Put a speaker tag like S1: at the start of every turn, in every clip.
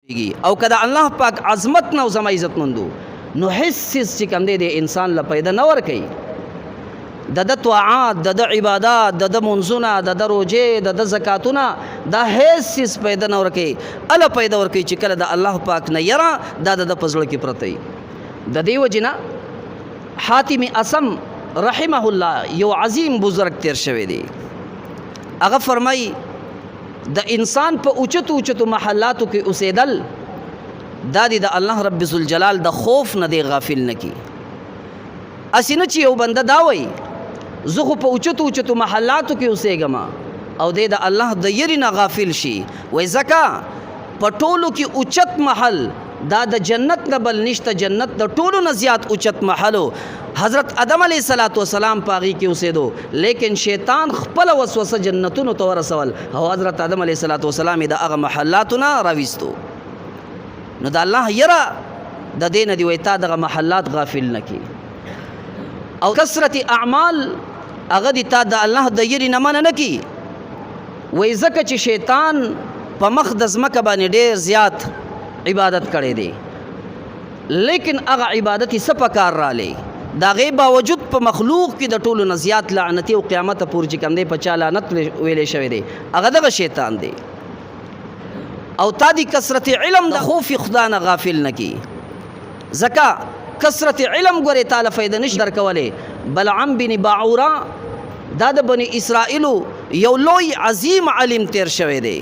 S1: او که د الله پاک عظمت نه زما عزتمندو، نو هیڅ څیز چې کوم دی د انسان له پیدا نه ورکوي. د د طاعات، د د عبادت، د د منځونه، د د روزې، د د زکاتونه، دا هیڅ څیز پیدا نه ورکوي. اله پیدا ورکوي چې کله د الله پاک نه یره دا د په زړه کې پرته وي. د دې وجې نه حاتم اسم رحمه الله، یو عظیم بزرگ تیر شوی دی، هغه فرمایي د انسان په اوچتو اوچتو محلاتو کې اوسېدل دا دی د الله رب ذوالجلال د خوف نه دی غافل نه کی. هسې نه چې یو بنده دا وایي زه خو په اوچتو اوچتو محلاتو کې اوسېږم او دی د الله د یرې نه غافل شي. وایي ځکه په ټولو کې اوچت محل دا د جنت نه بل نشته، جنت د ټولو نه زیات اوچت محلو، حضرت ادم علیه الصلاۃ والسلام پاغي کې اوسېدو، لیکن شیطان خپل وسوسه جنتونو ته ورسول او حضرت ادم علیه الصلاۃ والسلام د هغه محلاتو نه راويستو. نو د الله یره د دې نه دی وای تا دغه محلات غافل نه کی، او کثرت اعمال هغه دی تا د الله د یری نه منع نه کی. وای ځکه چې شیطان په مخ د ځمکه باندې ډیر زیات عبادت کړی دی، لیکن هغه عبادت یې څه په کار رالی؟ د هغې باوجود په مخلوق کې د ټولو نه زیات لعنتي او قیامته پورې چې کوم دی په چا لعنت ویلی شوی دی، هغه دغه شیطان دی. او تا دی کثرت علم د خوف خدا نه غافل نه کی، ځکه کثرت علم ګورې تا له فایده نشي درکولی. بلعم بن باعورا، دا د بني اسرائیلو یو لوی عظیم عالم تیر شوی دی،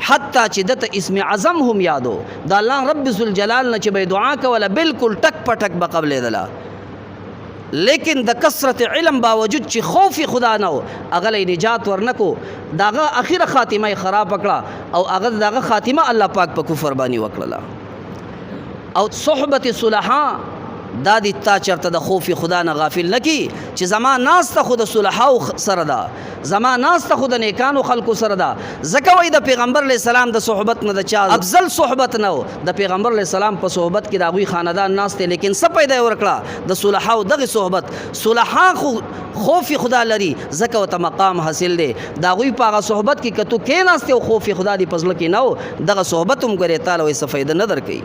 S1: حتی چې دته اسم اعظم هم یادو، د الله رب ذوالجلال نه چې به دعا کوله بالکل ټک په ټک به قبلېدله، لیکن د کثرت علم باوجود چې خوف خدا نه و، هغه له نجات ورنکو، د هغه اخیره خاتمه یې خرابه کړه او هغه د هغه خاتمه الله پاک په کفر باندې وکړله. او صحبت صلحا دا دی تا چرته د خوف خدا نه غافل نه کی چې زما ناسته خو د صلحاو سره ده، زما ناسته خو د نیکانو خلکو سره ده. ځکه وایي د پیغمبر علیه السلام د صحبت نه د چا افضل صحبت نه و. د پیغمبر علیه السلام په صحبت کې د هغوی خاندان ناست دی، لیکن څه پیدا یې ورکړه د صلحاو دغې صحبت؟ صلحا خو خوف خدا لري، ځکه ورته مقام حاصل دی. د هغوی په هغه صحبت کې که تو کښېناستې او خوف خدا دې په زړه کې نه و، دغه صحبت هم ګورې تا له وایي څه فایده نه درکوي.